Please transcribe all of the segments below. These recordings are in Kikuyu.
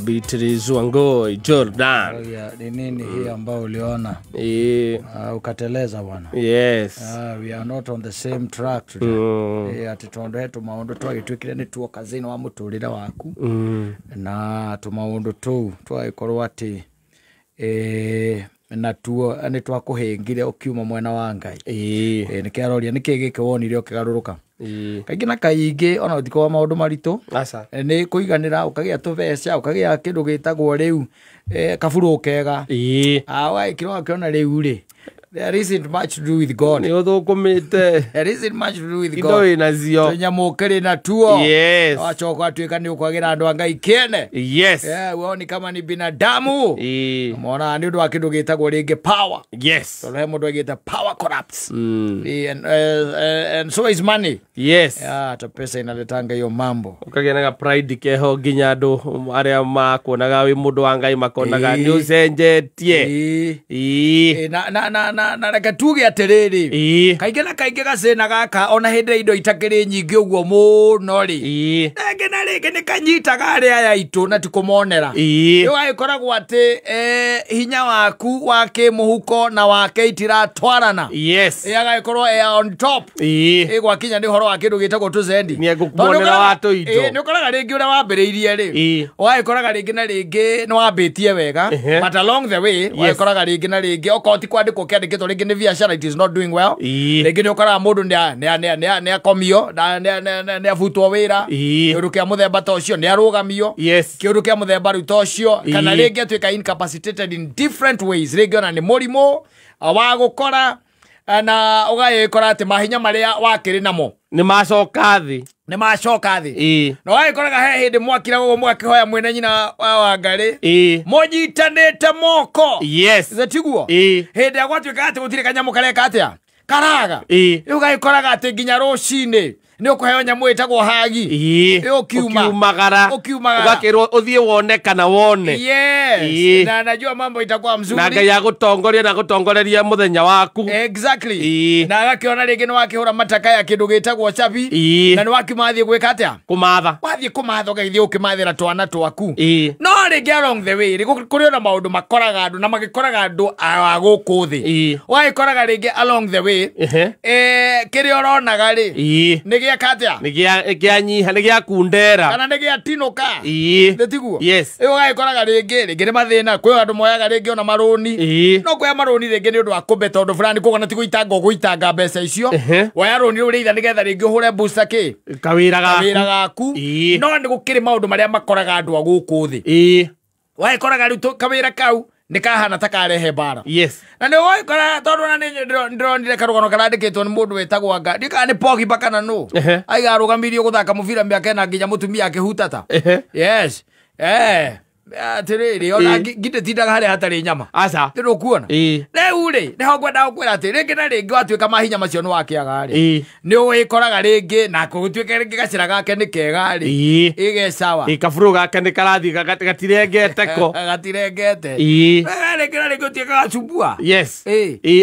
Beatrice Wangoi Jordan. Ni nini hii ambayo uliona? Ukateleza bwana. Yes. We are not on the same track today. Ati tondu tumaundu twagituikire ni tuo kazini wa muturire waku. Na tumaundu tu twagikorwo ati na tuo ni twakuhingire ukiuma mwena wa Ngai. Nikiaroria niki giki wonire ukigaruruka. Kaingĩ na kaingĩ ona ũtiko wa maũndũ maritũ nĩ kũiganĩra ũkagĩa tũbeca ũkagĩa kĩndũ gĩtagwo rĩu kaburu kega ũgagĩkĩra ũgakĩona rĩu rĩ there isn't much to do with God. Nĩ ũthũkũmĩte. There isn't much to do with Indo God. wĩnacio. Tũnyamũ ũkĩrĩ na tuo. Yes. Wacoka watuĩka nĩ ũkwagĩra andũ a Ngai kĩene. Yes. Woni kama ni binadamu. Mona nĩ ũndũ wa kĩndũ gĩtagwo rĩngĩ power. Yes. Tondũ he mũndũ aigĩte power corrupts. And so is money. Yes. Hata pesa inaletanga hiyo mambo. Ũkagĩa na pride keho nginya andũ arĩa makuonaga wĩ mũndũ wa Ngai makonaga nĩ ũcenjetie. Na reke tuge atĩrĩrĩ kaingĩ na kaingĩ gacĩna gaka ona hĩndĩ indo itakĩrĩ nyingĩ ũguo mũno rĩ rĩngĩ na rĩngĩ nĩ kanyitaga arĩa aya aitũ na ti kũmonera. Ũgagĩkoragwo atĩ hinya waku wa kĩmũhuko na wake itiratwarana. Yes. Agagĩkorwo on top. Gwakinya nĩ ũhoro wa kĩndũ gĩtagwo tũcendi. Nĩegũkuonera wa tũindo. Nĩ ũkoraga rĩngĩ ũrĩa wambĩrĩirie rĩ ũgagĩkoraga rĩngĩ na rĩngĩ nĩ wambĩtie wega but along the way ũgagĩkoraga rĩngĩ na rĩngĩ okorwo ti kwandĩkwo kĩandĩkĩtwo rĩngĩ nĩ biacara it is not doing well. Rĩngĩ nĩ ũkoraga mũndũ nĩ akomio na nĩ abutwo wĩra kĩũndũ kĩa mũthemba ta ũcio nĩ arũgamio kĩũndũ kĩa mũthemba rĩu ta ũcio kana rĩngĩ atuĩka incapacitated in different ways rĩngĩ ona nĩ mũrimũ wa gũkora na ũgagĩkora atĩ mahinya marĩa wakĩrĩ namo nĩ macoka thĩ. Nĩ macoka thĩ. Na ũgagĩkoraga he hĩndĩ mwakira ũguo mwakĩhoya mwĩna nyina wa Ngarĩ mũnyitanĩte moko. Yes. Tiguo hĩndĩ ĩrĩa gwatuĩka atĩ gũtirĩ kanyamũ kareka atĩa karaga rĩu ũgagĩkoraga atĩ nginya rũcinĩ nĩ ũkũheo nyamũ ĩtagwo hagi ũkiumagara ũgakĩrwo ũthiĩ wone kana wone. Yes. Na najua mambo itakuwa mzuri na Ngai agũtongoria na gũtongoreria mũthenya waku. Exactly. Na agakĩona rĩngĩ nĩ wakĩhũra matakaya kĩndũ gĩtagwo cabi na nĩ wakiuma thiĩ gwĩka atĩa kũmatha wathiĩ kũmatha ũgagĩthiĩ ũkĩmathĩra twana twaku. No rĩngĩ along the way kũrĩ ona maũndũ makoraga andũ na magĩkoraga andũ a gũkũ thĩ ũgagĩkoraga rĩngĩ along the way kĩrĩa ũronaga rĩ nĩ gĩa katia nĩ gĩa nyiha nĩ gĩa kundera kana nĩ gĩa tinũka. Tiguo. Yes. Ũgagĩkoraga rĩngĩ rĩngĩ nĩ mathĩna kwĩ andũ moyaga rĩngĩ ona marũni no kuoya marũni rĩngĩ nĩ ũndũ wa kũbeta ũndũ fulani koguo na ti gũitanga ũgũitanga mbeca icio woya rũni rũu rĩitha nĩgetha rĩngĩ ũhũre booster kĩ kawĩra gaku. No nĩ gũkĩrĩ maũndũ marĩa makoraga andũ a gũkũ thĩ. Ũgagĩkoraga rĩu kawĩra kau nĩ kahana ta karehe mbara. Yes. Na nĩ ũgagĩkora tondũ ona nĩ ndĩronire karũgano karandĩkĩtwo nĩ mũndũ wĩtagwo anga ndiũ kana nĩ Pogba kana nũ aiga arũgamirio gũthaka mũbira mĩaka ĩna nginya mũtumia akĩhutata. Yes. Atĩrĩrĩ ona ngindĩtindaga harĩa hatarĩ nyama. Aca. Ndũkuona. Rĩu rĩ nĩho ngwendaga gũkwĩra atĩ rĩngĩ na rĩngĩ watuĩka mahinya macio nĩ wakĩaga rĩ nĩ ũgĩkoraga rĩngĩ na gũtuĩke rĩngĩ gacĩra gake nĩ kega rĩ ĩge sawa. Kaburu gake nĩ karathiĩ gatirengete ko. Gatirengete. Rĩngĩ na rĩngĩ ũtuĩke gacumbua. Yes.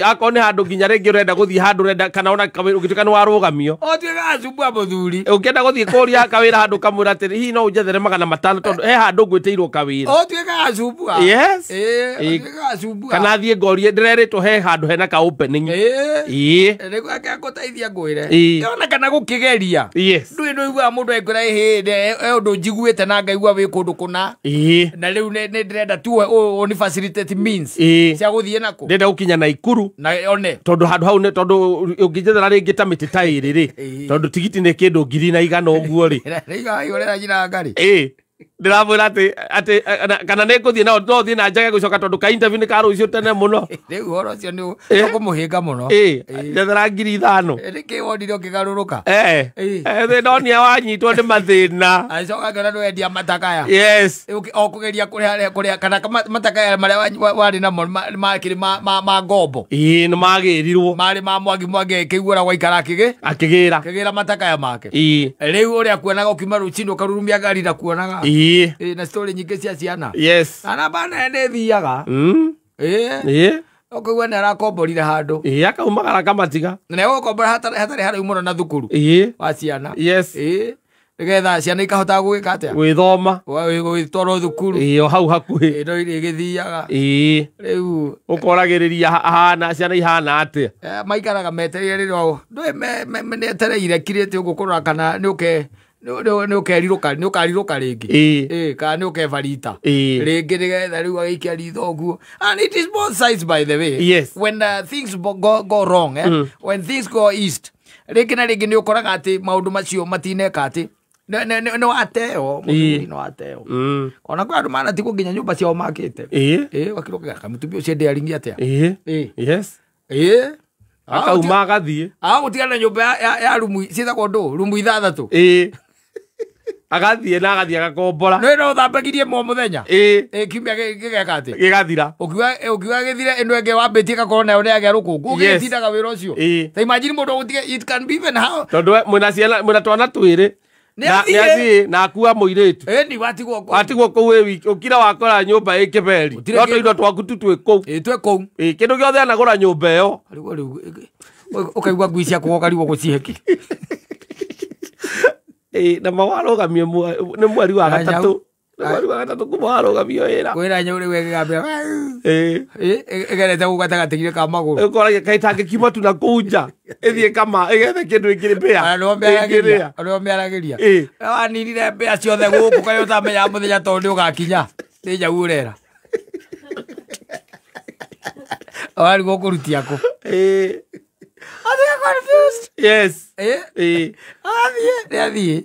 Akorwo nĩ handũ nginya rĩngĩ ũrenda gũthiĩ handũ ũrenda kana ona ũgĩtuĩka nĩ warũgamio ũtuĩke gacumbua mũthuri. Ũngĩenda gũthiĩ kũria kawĩra handũ kamwĩra atĩrĩ hihi no ũnjethere 500 tondũ he handũ ngwĩtĩirwo kawĩra. Ũtuĩke gacumbua. Yes. Ũtuĩke gacumbua. Kana thiĩ ngorie ndĩrerĩtwo he handũ hena ka opening. Nĩguo akĩgũteithia ngwĩre. Ona kana gũkĩgeria. Yes. Ndũĩ ndũiguaga mũndũ agĩkwĩra ĩhĩ he ũndũ njiguĩte na ngaigua wĩ kũndũ kũna. Na rĩu nĩ ndĩrenda tu ũni facilitate means cia gũthiĩ nakũ. Ndĩrenda gũkinya Naikuru. Na one. Tondũ handũ hau nĩ tondũ ũngĩnjethera rĩngĩ ta mĩtĩ ta ĩrĩ rĩ tondũ tigiti nĩ kĩndũ 1,100 ũguo rĩ. Rĩu nyina Ngarĩ. Ndĩramwĩra atĩ kana nĩ ngũthiĩ no thiĩ na njage gũcoka tondũ ka interview nĩ ka rũciũ tene mũno. Rĩu ũhoro ũcio nĩ ũkũmũhĩnga mũno. Njethera 5,000. Nĩkĩ wonire ũkĩgarũrũka? Ndonia wanyitwo nĩ mathĩna. Agĩcoka akĩona nĩwendia matakaya. Yes. O kũgeria kũrĩha kana matakaya marĩa warĩ namo makĩrĩ ma ngombo. Nĩ magĩrirwo. Marĩ ma Mwangi Mwangi akĩigua ũrĩa gwaikara akĩgĩra. Akĩgĩra matakaya make. Rĩu ũrĩa akuonaga ũkiuma rũcinĩ ũkarurumia ngari ndakuonaga. Na story nyingĩ cia ciana. Yes. Na namba nene nĩ thiaga. Ũkaigua nĩ arakomborire handũ. Akaumagara akamatiga. Na nĩ egũkombora hatarĩ haraihu mũno na thukuru. Wa ciana. Yes. Nĩgetha ciana ikahota gwĩka atĩa? Gwĩthoma. Gwĩtwarwo thukuru. Ĩĩ o hau hakuhĩ. Ĩno igĩthiaga. Ĩĩ. Rĩu ũkoragĩrĩria hahana ciana ihana atĩa? Maikaraga metereire rĩrĩa ndũĩ metereire kirĩte ũguo kũrora kana nĩ ũkerirũka nĩ ũkarirũka rĩngĩ. Ĩĩ kana nĩ ũkebarita. Rĩngĩ nĩgetha rĩu agĩikia ritho ũguo. And it is both sides, by the way. Yes. When things go wrong, when things go east, rĩngĩ na rĩngĩ nĩ ũkoraga atĩ maũndũ macio matineka atĩ nĩ wateo mũthuri nĩ wateo. Ona kwĩ andũ manatigwo nginya nyũmba ciao makĩte. Ĩĩ wakĩrũka kamũtumia ũcio ndĩaringia atĩa. Ĩĩ. Yes. Ĩĩ. Akauma agathiĩ. Agũtigana nyũmba ya rumu ciĩtagwo ndũ rumu ithathatũ. Ĩĩ. Agathiĩ na agathiĩ agakombora. Nĩ no ũthambagirie mo mũthenya. Ĩĩ. Kiumia gĩgeka atĩ? Gĩgathira. Ũkiuga gĩthire ĩno ĩngĩ wambĩtie ĩgakorwo nayo nĩ yagĩa rũkũngũ. Ũgĩtindaga wĩra ũcio. Ta imagine mũndũ ũgũtige it can be even how. Tondũ mwĩna ciana mwĩna twana twĩrĩ. Nĩ athiĩ na akua mũirĩtu. Ĩni watigwo kũu. Watigwo kũu wĩ wiki ũkira wakora nyũmba ĩ kĩberi. No tũindo twaku tu twĩ kũu. Ĩ twĩ kũu. Ĩ kĩndũ gĩothe anagũra nyũmba ĩyo. Rĩu ũkaigua ngui ciaku ũkarigwo gũcihe kĩ. Ĩ na mawarũgamio nĩ mweri wa gatatũ. Nĩ mweri wa gatatũ kuma warũgamio wĩra. Kwĩra nyau rĩu ĩgĩgambia. Ĩ. Ĩgerete gũkũ gatagatĩ-inĩ ka magũrũ. Ũkoragia kaĩ tangĩkiuma tu na kũu nja. Ĩthiĩ kama ĩgethe kĩndũ ĩkĩrĩ mbĩa. Ona nĩo mĩaragĩria. Waninire mbĩa ciothe gũkũ kaĩ ũtamenyaga mũthenya tondũ nĩ ũgakinya. Nĩ nyau ũrera. Warigwo kũrutia kũ. Ĩ. I confused. Yes. Ĩ. Athiĩ, nĩ athiĩ.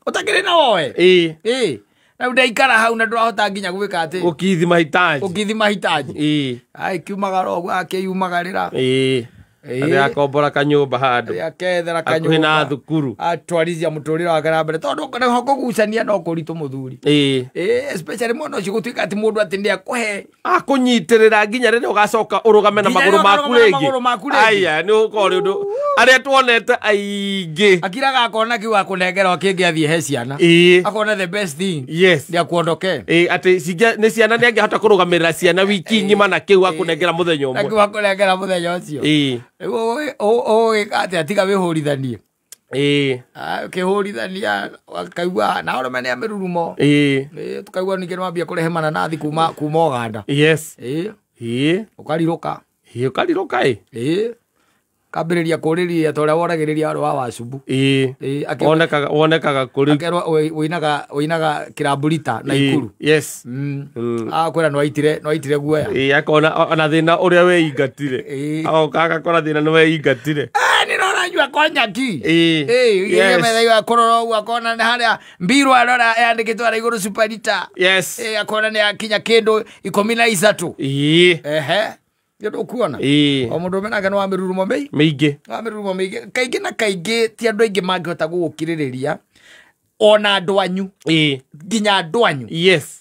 Ũtakĩrĩ na woe. Ĩ. Ĩ. Na ndaikara hau na ndũrahota nginya gwĩka atĩ. Gũkithi mahitaji. Gũkithi mahitaji. Ĩ. Ai kiumagara ũguo akĩyumagarĩra. Ĩ. Athiĩ akombora kanyũmba handũ. Athiĩ akethera kanyũmba. Hakuhĩ na thukuru. Atwarithia mũtũrĩre wake na mbere tondũ nĩho kũgucania no kũritũ mũthuri. Ĩ. Ĩ especially mwena ũcio gũtuĩka atĩ mũndũ atĩ nĩ akũhe. Akũnyitĩrĩra nginya rĩrĩa ũgacoka ũrũgame na magũrũ maku rĩngĩ. Aya nĩ ũkorwo nĩ ũndũ arĩa tuonete aingĩ. Akiraga akona kĩu akũnengera kĩngĩ athiĩ he ciana. Ĩ. Akona the best thing. Yes. Nĩ akuondoke. Ĩ atĩ nĩ ciana nĩ angĩhota kũrũgamĩrĩra ciana wiki ng'ima na kĩu akũnengera mũthenya ũmwe. Na kĩu akũnengera mũthenya ũcio. Ĩ. Ũgĩka atĩa tiga wĩhũrithanie. Ĩ. Ũkĩhũrithania ũkaigua na arũme nĩ a mĩrurumo. Ĩ. Tũkaigua ningĩ nĩwambia kũrehe mananathi kuma Ũganda. Yes. Ĩ. Ĩ. Ũkarirũka. Ĩ ũkarirũka ĩ. Ĩ. Kambĩrĩria kũrĩria ta ũrĩa woragĩrĩria warĩ wa wacubu. Ĩ. Ĩ. Wonekaga kũrĩ. Akerwo ũinaga kĩrambũrita na ikuru. Yes. Akwĩra nĩwaitire guoya. Ĩ akona ona thĩna ũrĩa weingatire. Agoka agakora thĩna nĩ weingatire. Nĩ nĩroranyua konyaki. Ĩ. Ĩ metha kũrora ũguo akona nĩ harĩa mbirũ arora yandĩkĩtwo harĩa igũrũ Superlita. Yes. Ĩ akona nĩ akinya kĩndũ 13. Ĩ. Ehe. Nĩ ũkuona. Ĩ. O mũndũ menake nĩ wa mĩrurumo mĩingĩ. Wa mĩrurumo mĩingĩ. Kaingĩ na kaingĩ ti andũ aingĩ mangĩhota gũgũkirĩrĩria ona andũ anyu. Ĩ. Nginya andũ anyu. Yes.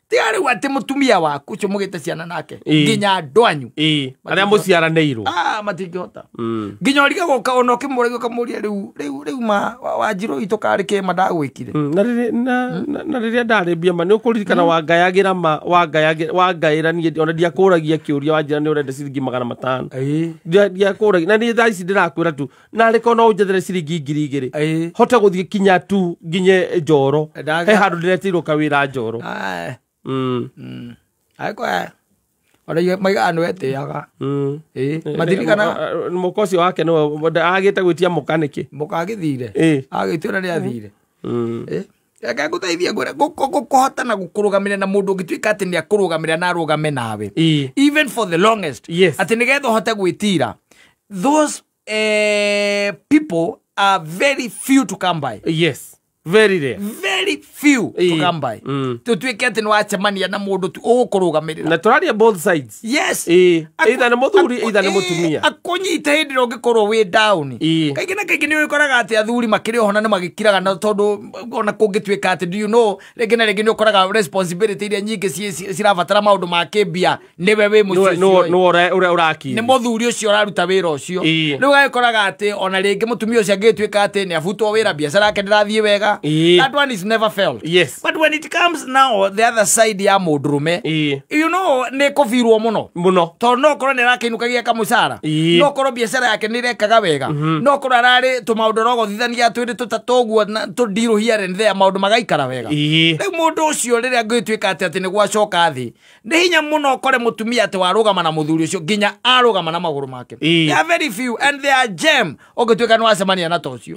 Tiga rĩu atĩ mũtumia waku ũcio mũgĩte ciana nake. Nginya andũ anyu. Ĩ. Arĩa mũciaranĩirwo. Matingĩhota. Nginya ũrigagwo ona ũkĩmũragia ũkamũria rĩu ma Wanjirũ witũ karĩ kĩma ndagwĩkire. Na rĩrĩa ndarĩ mbia ma nĩ ũkũririkana wangayagĩra ma wangaĩra niĩ ona ndiakũragia kĩũria wanjĩra nĩ ũrenda ciringi 500. Ndiakũragia na niĩ thaa ici ndĩrakwĩra tu narĩ korwo no ũnjethere ciringi 2000. Hote gũthiĩ kinya tu nginye Njoro. He handũ ndĩretĩirwo kawĩra Njoro. Aikwa ona maiga andu etiaga. Ĩ matirikana mũka ũcio wake nĩwe agĩte gwĩtia mũka nĩkĩ? Mũka agĩthire. Agĩtio na nĩ athire. Ĩ reke ngũteithie ngwĩre gũkũhota na gũkũrũgamĩrĩra na mũndũ ũngĩtuĩka atĩ nĩ akũrũgamĩrĩra na arũgame nawe. Even for the longest. Yes. Atĩ nĩgetha ũhote gwĩtira. Those people are very few to come by. Yes. Very rare. Very few to come by. Tutuike atĩ nĩ wacemania na mũndũ tu ũgũkũrũgamĩrĩra. Na tũraria both sides. Yes. Either nĩ mũthuri either nĩ mũtumia. Akũnyite hĩndĩ ĩrĩa ũngĩkorwo wĩ down. Kaingĩ na kaingĩ nĩ ũkoraga atĩ athuri makĩrĩ oho na nĩ magĩkiraga na tondũ ona kũngĩtuĩka atĩ do you know rĩngĩ na rĩngĩ nĩ ũkoraga responsibility iria nyingĩ cirabatara maũndũ ma kĩmbia nĩwe wĩ mũciĩ ũcio. Nĩwe ũrĩa ũrakiri. Nĩ mũthuri ũcio ũraruta wĩra ũcio. Rĩu ũgagĩkoraga atĩ ona rĩngĩ mũtumia ũcio angĩtuĩka atĩ nĩ abutwo wĩra biacara yake ndĩrathiĩ wega. That one is never felt. Yes. But when it comes now the other side ya mũndũrũme, you know, nĩ kũbirwo mũno mũno, tondũ no korwo nĩ arakĩinũkagia kamũcara, no korwo biacara yake nĩ ĩrekaga wega, no korwo ararĩ tũmaũndũ rogothithania twĩrĩ tũtatũ ũguo tũndirũ here and there, maũndũ magaikara wega. Rĩu mũndũ ũcio rĩrĩa ngũgĩtuĩka atĩ nĩ gwacoka thĩ, nĩ hinya mũno ũkore mũtumia atĩ warũgama na mũthuri ũcio nginya arũgama na magũrũ make. They are very few and they are gem ũngĩtuĩka nĩ wacemania na ta ũcio.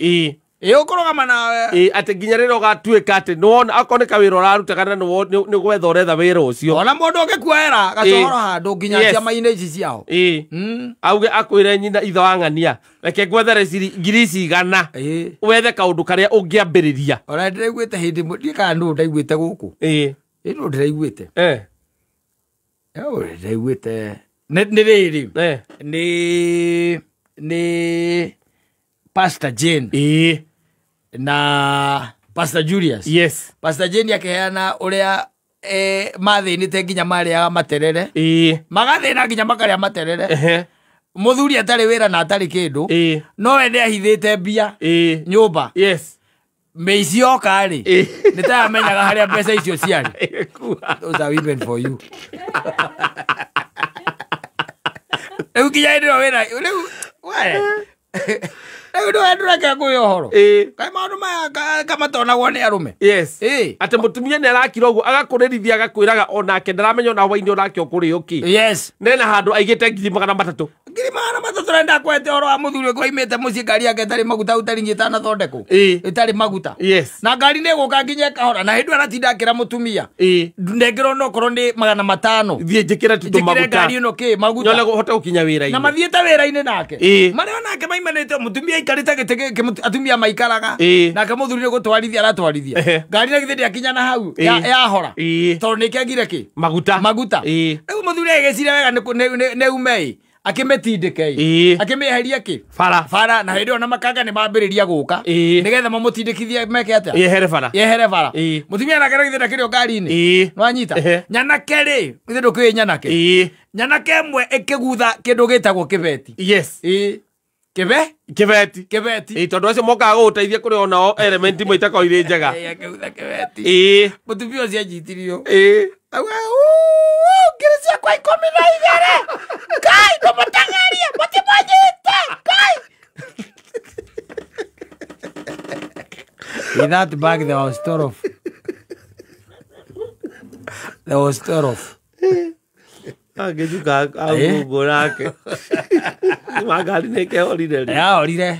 Ũkũrũgama na atĩ nginya rĩrĩa ũgatuĩka atĩ nĩwona akorwo nĩ kawĩra ũraruta kana nĩ gwetha ũretha wĩra ũcio, ona mũndũ ũngĩkuoera gacohoro handũ nginya ciama-inĩ ici ciao, auge akwĩre nyina ithe wa ng'ania, reke ngwethere ngiri ici igana wethe kaũndũ karĩa ũngĩambĩrĩria. Ona ndĩraiguĩte hĩndĩ ĩmwe, ndiũĩ kana nũ ndaiguĩte gũkũ. Nũ ndĩraiguĩte? Ndĩraiguĩte nĩ rĩrĩ, nĩ Pastor Jane na Pastor Julius. Yes. Pastor Jane akĩheana ũrĩa mathĩnĩte nginya marĩaga materere, magathĩna nginya makarĩa materere, mũthuri atarĩ wĩra na atarĩ kĩndũ, no we nĩahithĩte mbia nyũmba. Yes. Mĩici yoka rĩ, nĩ ta amenyaga harĩa mbeca icio ciarĩ. Those are women for you. Rĩu nginya hĩndĩ ĩyo wĩna rĩu we rĩu ndũwe ndũreke ngũhe ũhoro. Kaĩ maũndũ maya kamatonagwo nĩ arũme. Yes. Atĩ mũtumia nĩ arakira ũguo agakũrĩrithia agakwĩraga onake ndaramenya ona hwainĩ onake ũkũrĩo kĩ. Yes. Nena handũ aigĩte 300,000. 300,000 na ndakwete ũhoro wa mũthuri ũngĩ waimĩte mũciĩ ngari yake ĩtarĩ maguta ũtarĩ nginya ĩtanathondekwo. Ĩtarĩ maguta. Yes. Na ngari nĩ ĩgũka nginya ĩkahora na hĩndĩ ĩyo aratinda akĩra mũtumia. Ndengerwo no korwo nĩ 500. Thiĩ njĩkĩre tu tũmaguta. Njĩkĩre ngari ĩno kĩ maguta. Nyone hote gũkinya wĩra-inĩ. Na mathiĩte wĩra-inĩ nake. Marĩa onake maimanĩte mũtumia aikarĩte gĩtĩ gĩkĩ atumia maikaraga. Nake mũthuri nĩ gũtwarithia aratwarithia. Ngari na githĩ ndĩakinya na hau yahora. Tondũ nĩkĩagire kĩ? Maguta. Maguta. Rĩu mũthuri agĩciria wega nĩ ume akĩmĩtindĩke akĩmĩeheria kĩ bara bara, na hĩndĩ ĩyo na makanga nĩ mambĩrĩria gũka nĩgetha mamũtindĩkithie meke atĩa, yehere bara, yehere bara. Mũtumia nake githĩ ndakĩrĩ o ngari-inĩ, nĩwanyita. Nyanake rĩ, githĩ ndũkĩũĩ nyanake? Nyanake ĩmwe ĩkĩgutha kĩndũ gĩtagwo kĩbeti. Yes. Kĩbe? Kĩbeti. Kĩbeti. Tondũ acio mokaga gũgũteithia kũrĩ onao element imwe itakoragwo irĩ njega. Akĩgutha kĩbeti. Mũtumia ũcio anjitirio. Auga, ngiri ciakwa 12. Kai, ndũmũteng'erie, mũtimũnyite. Kai. In that bag there was 12. There was 12. Angĩcuka agungo nake. Ngari nĩ ĩkĩhorire rĩ. Yahorire.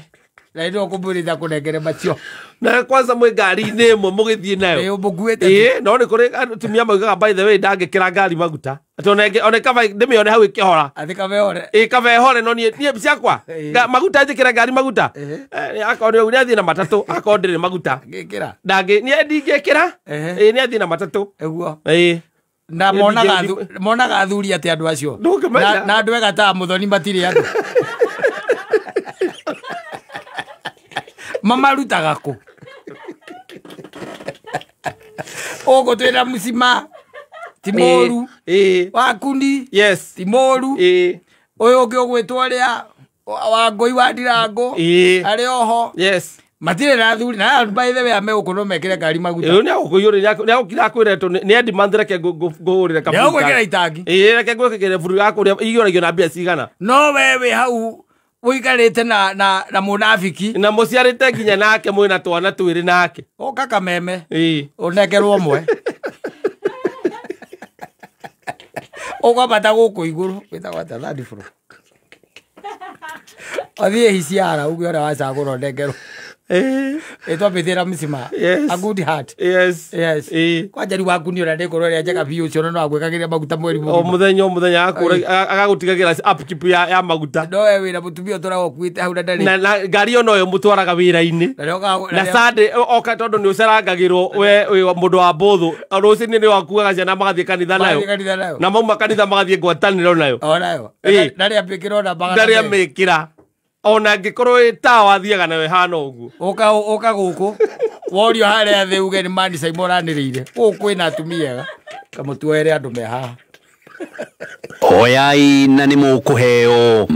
Na nĩ ũkũmwĩrĩra kũnengere macio. Na kwanza mwĩ ngari-inĩ ĩmwe mũgĩthiĩ nayo. Mũkuĩte. No nĩ kũrĩ atumia maugaga by the way ndangĩkĩra ngari maguta. Atĩ one kaba ndĩmĩone hau ĩkĩhora. Atĩ kabehore. Kabehore no niĩ ciakwa. Maguta njĩkĩra ngari maguta. Akorwo nĩ athiĩ na matatũ, akorwo ndĩrĩ maguta. Ngĩkĩra. Ndangĩ niĩ ndingĩkĩra. Nĩ athiĩ na matatũ. Ũguo. Na monaga athuri atĩ andũ acio. Na andũ ega ta mũthoni matirĩ andũ. Mamarutaga kũ? Ũguo twĩna mũcima ti mũru, wakuni ti mũru, ũyũ ũngĩ ũgwĩtwo ũrĩa wa Ngũi wa Ndirango arĩ oho. Yes. Matirĩ na athuri na by the way amegũkũ no mekĩre ngari maguta. Nĩ agũkũiyũrĩria, nĩ agũkira akwĩre nĩ Eddie Month reke ngũhũrĩre kaburi. Nĩ ũgwĩkĩra itangi. Reke ngwĩkĩre buru ya kũrĩa iyũragio na mbia cigana. No we wĩ hau ũikarĩte na mũnabiki. Na mũciarĩte nginya nake mwĩna twana twĩrĩ nake. Ũka kameme. Ũnengerwo ũmwe. Ũkwambata gũkũ igũrũ wĩtagwo atĩa third floor. Ũthiĩ hiciara uge ũrĩa wacagũra ũnengerwo. Ĩtwambĩtie na mũcima. Yes. A good heart. Yes. Yes. Kwanja rĩu waku nĩ ũrĩa ndĩkorwo ĩrĩa njega biũ ũcio no agwĩkagĩria maguta mweri mũgima. O mũthenya o mũthenya agagũtigagĩra upkeep ya maguta. No we wĩna mũtumia ũtũraga ũkuĩte hau na ndarĩ. Na ngari ĩyo noyo mũtwaraga wĩra-inĩ. Na Sunday oka tondũ nĩ ũcerangagĩrwo we wĩ mũndũ wa mbũthũ. Rũcinĩ nĩ wakuaga ciana magathiĩ kanitha nayo. Na mauma kanitha magathiĩ ngwatanĩro nayo. O nayo. Ndarĩ amĩkĩra ona magana. Ndarĩ amĩkĩra. Ona angĩkorwo ĩ tawa athiaga nayo ĩhana ũguo. Ũka gũkũ worio harĩa thĩ uge nĩ Mani Simon ũranĩrĩire. Gũkũ kwĩna atumia ega. Kamũtuoere andũ me haha. Oyai na nĩ mũkũheo.